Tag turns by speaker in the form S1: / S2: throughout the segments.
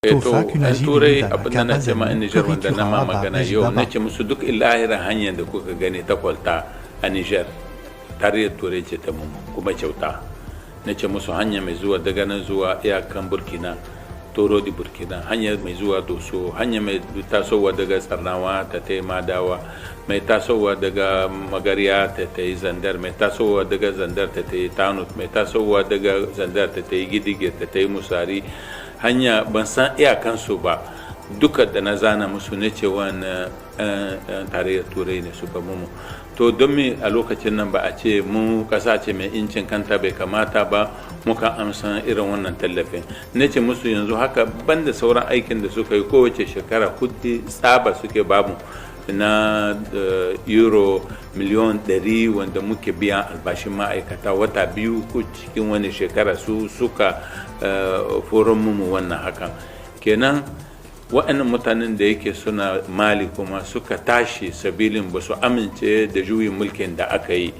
S1: To,
S2: Tofa
S1: 'yan
S2: Kunaji
S1: Turai,
S2: Dana
S1: abinda na ce ma 'yan
S2: Kabazani
S1: Nijar wanda na ma
S2: Koritura Ba
S1: magana yau, na
S2: Baba.
S1: ce musu duk ilahirin hanyar da kuka gani ta kwalta a Nijar, Tarayyar Turai ce ta mu kuma kyauta. Na ce musu hanya mai zuwa daga nan zuwa iyakan Burkina, Toro di Burkina, hanya mai zuwa Doso, hanya mai tasowa daga Tsarnawa ta ta Madawa, mai tasowa daga Magarya ta ta yi Zandar, mai tasowa daga Zandar ta ta yi Tanut, mai tasowa daga Zandar ta ta yi Gidige, ta ta yi Musari. Hanya ban san iyakansu ba duka da na zana musu, na ce wannan Tarayyar Turai ne suka mumu. To, don me a lokacin nan ba a ce mu kasa ce mai incin kanta, bai kamata ba muka amsa irin wannan tallafin? Na ce musu yanzu haka, banda sauran aikin da suka yi, kowace shekara kudi tsaba suke bamu na euro miliyon 100 wanda muke biyan albashin ma'aikata wata 2 ko cikin wani shekara. Su suka foron mu wannan hakan. Kenan wa'annan mutanen da yake suna Mali kuma suka tashi sabilin ba su amince da juyin mulkin da aka yi,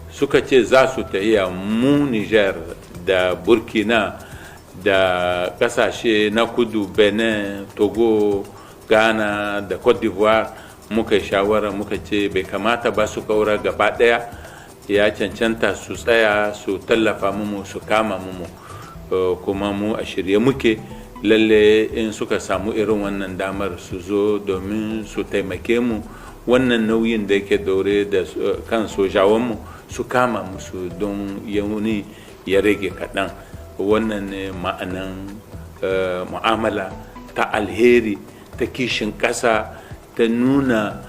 S1: suka ce za su tahiya. Mu Niger da Burkina da kasashe na kudu, Benin, Togo, Ghana da Cote d'Ivoire, muka yi shawara, muka ce bai kamata ba su kaura gaba daya, ya cancanta su tsaya su tallafa mu, su kama mu. Kuma mu a shirye muke lalle in suka samu irin wannan damar su zo domin su taimake mu wannan nauyin da yake daure da kan sojawanmu, su kama musu don yauni ya rage kaɗan. Wannan ne ma'anan mu'amala ta alheri, ta kishin ƙasa, ta nuna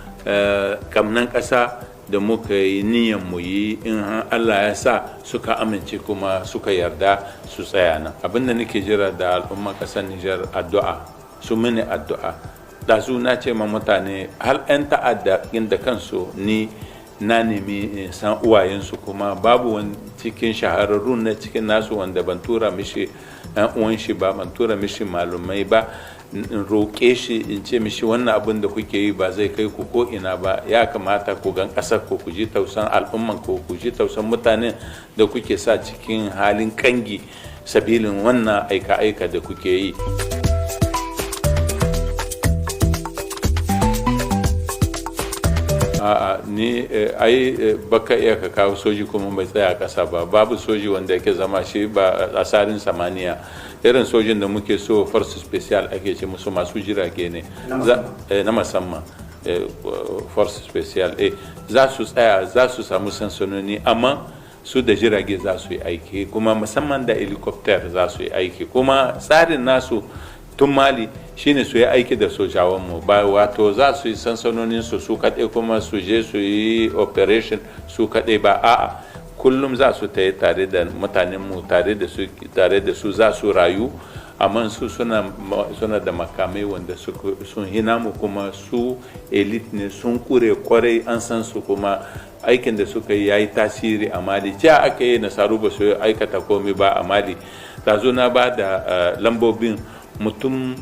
S1: kamnan ƙasa da muka yi niyan mu yi in Allah ya sa suka amince kuma suka yarda su tsaya nan. Abinda nake jira da al'umma ƙasar Nijar, addu'a, su mini addu'a. Da su na ce ma mutane, har 'yan ta'adda inda kansu ni na nemi in san uwayensu, kuma babu wani cikin shahararrun na cikin nasu wanda ban tura mishi yan uwan shi ba, ban tura mishi malumai ba, in roƙe shi, in ce mishi wannan abin da kuke yi ba zai kai ku ko ina ba. Ya kamata ku gan ƙasar ku, ku ji tausan al'umman ku, ku ji tausan mutanen da kuke sa cikin halin kangi sabilin wannan aika-aika da kuke yi. A'a, ni ai baka iya ka kawo soji kuma bai tsaya a ƙasa ba. Babu soji wanda yake zama shi ba a tsarin samaniya. Irin sojin da muke so, force special ake ce musu, masu jirage ne na musamman, force special, za su tsaya, za su samu sansanoni, amma su da jirage za su yi aiki, kuma musamman da helicopter za su yi aiki. Kuma tsarin nasu tun Mali shine su yi aiki da sojawanmu, ba wato za su yi sansanonin su su kaɗai kuma su je su yi operation su kaɗai ba. A'a, kullum za su tayi tare da mutanenmu, tare da su za su rayu, amma su suna da makamai wanda sun hina mu, kuma su elite ne, sun kure kwarai, an san su, kuma aikin da suka yi yayi tasiri a Mali. Cewa aka yi nasaru ba su aikata komai ba a Mali. Ta zo na ba da lambobin mutum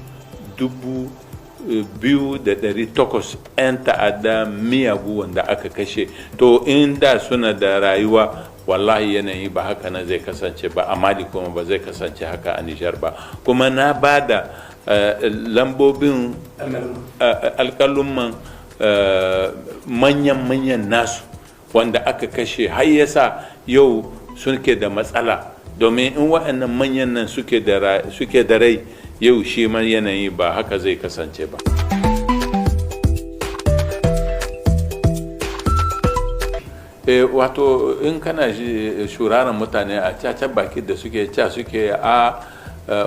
S1: 2800 'yan ta'adda miyagu wanda aka kashe. To, inda suna da rayuwa, wallahi yanayi ba haka nan zai kasance ba a Mali, kuma ba zai kasance haka a Nijar ba. Kuma na ba da lambobin alkalumman manyan-manyan nasu wanda aka kashe, har yasa yau suke da matsala, domin in waɗannan manyan nan suke da rai yau, shi ma yanayi ba haka zai kasance ba. Wato in kana shuraren mutane a caca baki da suke ca, suke a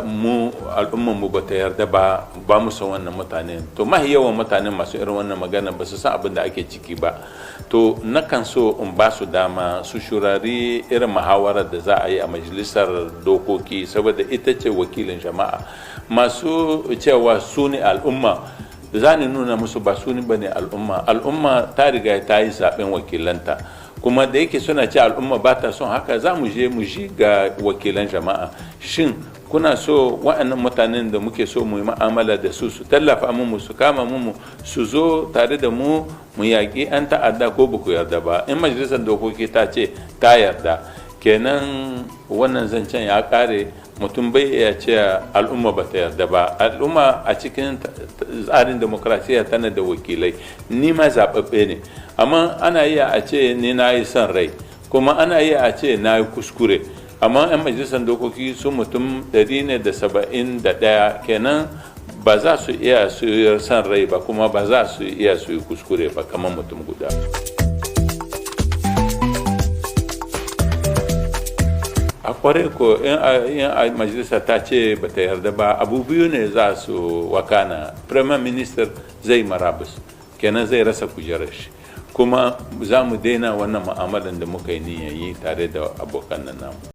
S1: mu al'umman mu bata yarda ba, ba mu san wannan mutane. To, mahi yawan mutane masu irin wannan magana ba su san abin da ake ciki ba. To, nakan so in ba su dama su shurari irin muhawarar da za a yi a majalisar dokoki, saboda ita ce wakilin jama'a. Masu cewa su ne al'umma, za ni nuna musu ba su ne ba ne al'umma. Al'umma ta riga ta yi zaben wakilanta, kuma da yake suna ce al'umma ba ta son haka, za mu je mu ji ga wakilan jama'a: shin kuna so wa'annan mutanen da muke so mu yi ma'amala da su, su tallafa mu, su kama mu, su zo tare da mu mu yaƙi 'yan ta'adda, ko ba ku yarda ba? In majalisar dokoki ta ce ta yarda, kenan wannan zancen ya ƙare. Mutum bai iya ce al'umma ba ta yarda ba. Al'umma a cikin tsarin demokrasiya tana da wakilai. Ni ma zaɓaɓɓe ne, amma ana iya a ce ni na yi son rai, kuma ana iya a ce na yi kuskure. Amma 'yan majalisar dokoki su mutum 171 kenan, ba za su iya su yi son rai ba, kuma ba za su iya su yi kuskure ba kamar mutum guda. A kware ko, in a majalisa ta ce ba ta yarda ba, abu biyu ne za su wakana. Prime Minister zai marabus, kenan zai rasa kujerar shi, kuma za mu daina wannan mu'amalan da muka yi niyyar yi tare da abokan nan namu.